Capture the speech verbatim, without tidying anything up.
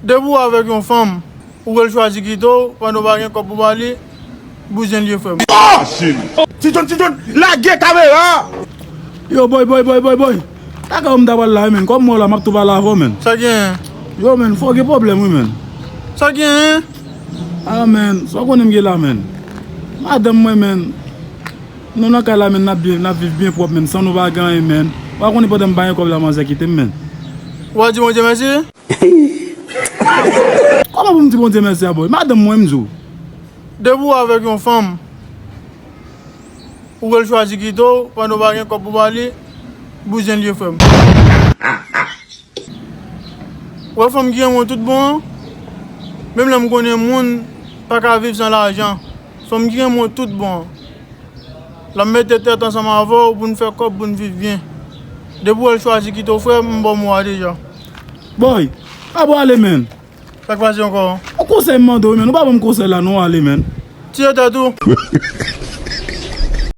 Depi w avèk yon fanm, ou wè l chwazi kite w, pandan w pa gen kòb pou ba li, bouzyen l ye, frè m. Ti John, Ti John, lage kamera! Yo, boy, boy, boy, boy, boy. Kaka w m ta pral la, wi, menn. Kòm mwen la, m ap tou pale avè w, menn. Sa gen? Yo, menn, fò gen pwoblèm, wi, menn. Sa gen? Ah, menn, sa w konnen m gen la, menn. Madanm mwen, menn. Nou nan kay la, menn, n ap byen, n ap viv byen pwòp, menn, san nou pa gen anyen, menn. Ou pa konnen pandan m pa gen kòb la, manzè kite m, menn. Ou pa di Bondye mèsi? Kòman pou m di Bondye mèsi a, boy? Madanm mwen, m di w. Depi w avèk yon fanm, ou wè l chwazi kite w, pandan w pa gen kòb pou ba li, bouzyen l ye, frè m. Ou wè fanm ki renmen w tout bon an, menm lè m konnen moun pa ka viv san lajan. Fanm ki renmen w tout bon an. L ap mete tèt ansanm avè w pou n fè kòb, pou n viv byen. Depi w wè l chwazi kite w, frè m, m ba w mo a deja. Boy, pa pou ale, menn. Sa k pase ankò? Yon konsèy m mande w, menn. Ou pa ban m konsèy la, non, ale, menn. Tiye tèt ou.